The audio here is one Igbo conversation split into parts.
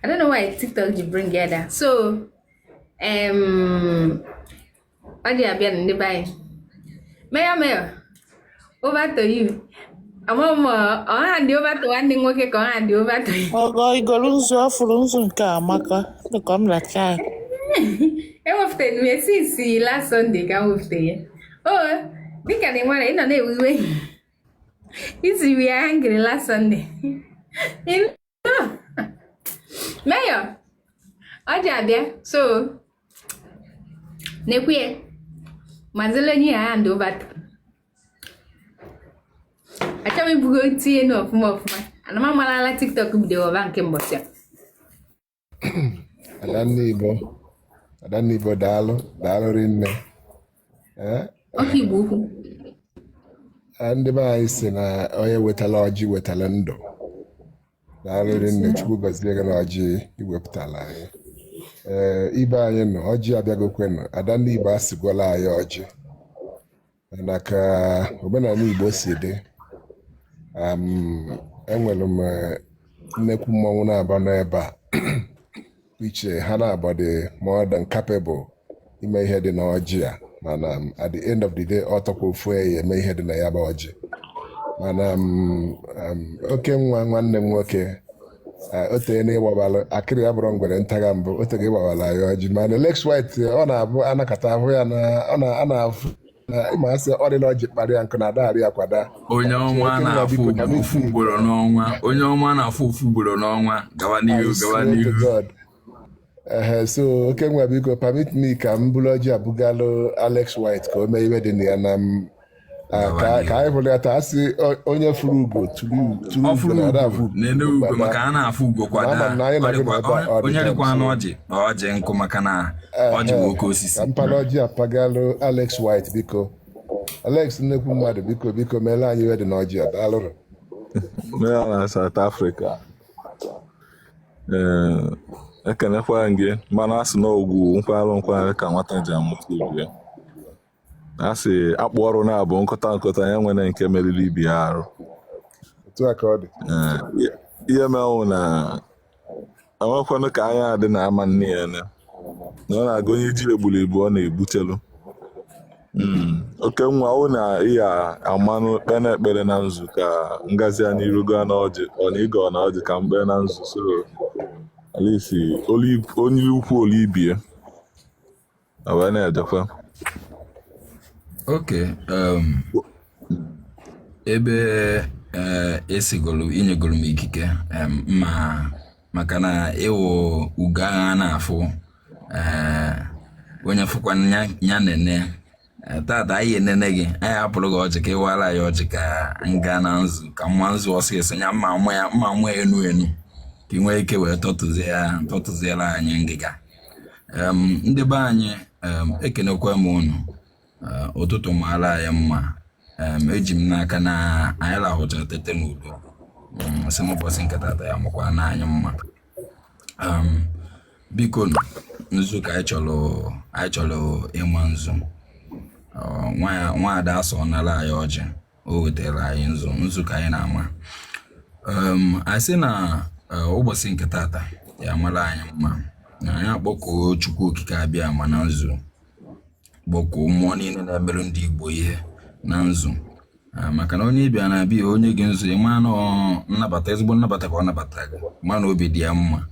I don't know why TikTok ji bring ya down. So ọ dị abịa na ndị be anyị. Mayor, Mayor, over to you. Ama m ọ hand over to nwanne m nwoke ka ọ hand over to you. Ọgọ igolu nzu ọ fụrụ nzu nke a amaka dịka m racha ya. Ewepụtara m ya since last Sunday ka m wepụta ya. O dịka na ị nwere ị nọ na-ewe iwe isi, we are angry last Sunday. You know? Mayor, ọ dị abịa, so na-ekwu ya mazịla onye ya hand over to. Achọghị m ibugo tinye nu ọfụma ọfụma, ana m amalala TikTok bido ọba nke mbọchị a. Adanne Igbo, Adanne Igbo, daalụ, daalụ rinne. Ee. Ọka Igbo ukwu. Ndị be anyị si na onye wetara ọjị wetara ndụ. Daalụ rinne, Chukwu gọzie gị na ọjị iwepụtara anyị. Ee, ibe anyị nọ, ọjị abịagokwenụ. Adanne Igbo asịgwala anyị ọjị mana ka omenala Igbo si dị, enwere m nnekwu mmọnwụ na-aba n'ebe a iche ha na-abọ dị more than capable ime ihe dị n'ọjị a, mana at the end of the day, ọ tọkwa ofu ya eme ihe dị na ya bụ ọjị. Mana oke nwa nwanne m nwoke, o tee na ịgbabalụ akịrị ya bụrụ ngwere ntagha mbụ, o tego ịgbabala ya ọjị. Mana Alex White, ọ na-abụ anakọta ahụ ya na ọ na a na-afụ na ịma asị ọ dị na ọjị kparịa nkụ na adaghara ya kwada. Onye ọma Oke nwa, na-afụ biko, ka m ofu ugboro n'ọnwa, onye ọma na-afụ ofu ugboro n'ọnwa. Gawa n'ihu. I Gawa swear to n'ihu. God. Ehe, so oke nwa, biko, permit me ka m buru ọjị abugalụ Alex White ka o mee ihe dị na ya na m Gawa ka n'ihu. ka anyị hụrụ ya taa. Asị onye furu ugo tụrụ tụrụ Ọ ugo fụrụ na ada ugo afụ na-ene ugo ugo kwada. Maka a na-afụ ugo Ma kwada. ama m na anyị Ọ na gị nọ dịkwa ebe a all the onye time, dịkwa so n'ọjị na ọjị nkụ, maka na ọjị bụ ehe oke osisi. Ka mpala ọjị apagalụ Alex White. Biko, Alex, nnekwu mmadụ, biko, biko, meela anyị ihe dị n'ọjị a. Daalụrụ. Ya na South Africa. Ee, ekenekwa m gị, mana asị na ogwu nkwalụ nkwalụ ka nwata ji amụta ibe ya. A sị akpụ ọrụ na-abụ nkọta nkọta ya nwere nke meriri ibi ya arụ. Otu a ka ọ dị. Ee, ihe menwụ na enwekwanụ ka anya dị na ama nne ya na ọ na-aga onye ji egburu ebu ọ na-egbutelu. Oke nwa ọ na ịya amanụ kpe na ekpere na nzu ka ngazi ya n'iru gaa n'ọjị ọ na ịgọ na ọjị ka mkpe na nzu, so at least onye ukwu olu ibie na wee na-ejekwa. Ok, ebe esigolu inyegolu m ikike, ma maka na ịwụ ugo agha na-afụ, onye fụkwa ya nene. Tata anyị enene gị, anyị hapụrụ gị ọjị ka ị wara anyị ọjị ka nga na nzu ka mma nzu ọsịsọ ya mma mma ya mma mma enu enu ka ị nwee ike wee tọtụzie ya tọtụziere anyị ngịga. Ndị be anyị, ekenekwa m unu. Ụtụtụ maara anyị mma. Eji m n'aka na anyị lahụchara tete n'udo. Sị n'ụbọchị nke tata ya makwa na anyị mma. Biko nụ, nzu ka anyị chọrọ, anyị chọrọ ịma nzu. Nwaada asọ nara anyị ọjị, o wetara anyị nzu, nzu ka anyị na-ama. Anyị sị na ụbọchị nke tata ya mara anyị mma, na anyị akpọkuo Chukwu Okike abịa ma na nzu, kpọkuo mmụọ niile na-emerụ ndị Igbo ihe na nzu. Maka na onye bịa na bịa onye gị nzu, ịma na ọ nnabata, ezigbo nnabata ka ọ nabatara gị, ma na obi dị ya mma.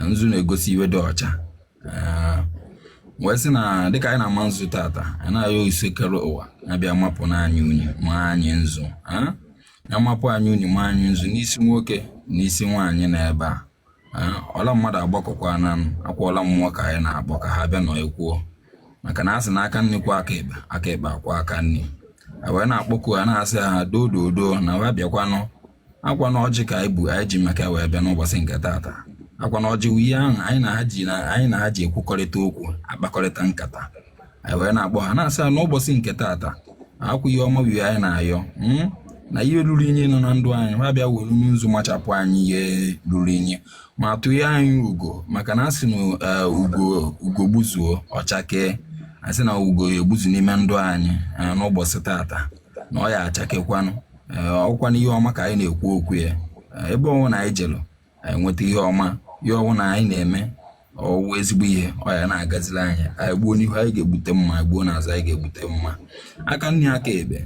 Nzu na-egosi iwe dị ọcha. Wee sị na dịka anyị na-ama nzu tata, anyị na-ayọ ise kere ụwa na-abịa mapụ n'anya unyi ma anyị nzu, ya mapụ anyị unyi ma anyị nzu n'isi nwoke n'isi nwaanyị na ebe a. Ọla mmadụ agbakọkwa na akwụọla mmụọ ka anyị na-akpọ ka ha bịa nọ ekwuo, maka na a sị na aka nri kwa aka ekpe, aka ekpe akwa aka nri. A wee na-akpọku ha, na-asị ha doo na wa bịakwanụ akwa na ọjị ka anyị bu anyị ji maka ya wee bịa n'ụbọchị nke tata. Akwa na ọjị wụ ihe ahụ anyị na ha ji na anyị na ha ji ekwukọrịta okwu, akpakọrịta nkata. Anyị wee na-akpọ ha, na-asị ha n'ụbọchị nke tata, akwa ihe ọma bụ ihe anyị na-ayọ, na ihe ruru inyi nọ na ndụ anyị, ha bịa were nzu machapụ anyị ihe ruru inyi ma tụnye anyị ugo, maka na a sị na ugo gbuzuo ọchakee. A sị na ugo egbuzu n'ime ndụ anyị n'ụbọchị tata, na ọ ya achakekwanụ. Ọkwa na ihe ọma ka anyị na-ekwu okwu ya. Ebe ọnwụ na anyị jelu anyị nweta ihe ọma. Ihe ọwụna anyị na-eme ọwụ ezigbo ihe, ọ ya na-agazili anyị. Anyị gbuo n'ihu, anyị ga-egbute mma. Anyị gbuo n'azụ, anyị ga-egbute mma. Aka nri, aka ekpe,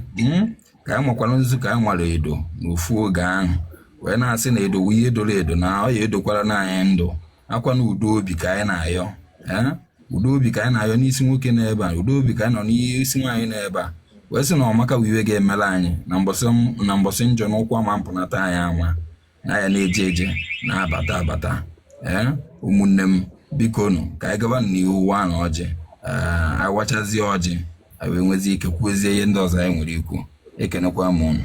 Ka anyị nwakwara nzu, ka anyị nwara edo n'ofu oge ahụ, wee na-asị na edo wụ ihe doro edo, na ọ ya edokwara na anyị ndụ akwa na udo obi ka anyị na-ayọ. Ee, udo obi ka anyị na-ayọ n'isi nwoke n'ebe a, udo obi ka anyị nọ n'isi nwaanyị n'ebe a, wee sị na ọmaka bụ iwe ga-emere anyị na mbọsị na mbọsị njọ n'ụkwụ ama mpụnata anyị ama na ya na-eje eje na-abata abata. Ee, ụmụnne m, biko nụ, ka anyị gaba n'ihu wa na ọjị. Ee, anyị wachazie ọjị, anyị wee nwezie ike kwuezie ihe ndị ọzọ anyị nwere ikwu. Ekenekwa m unu.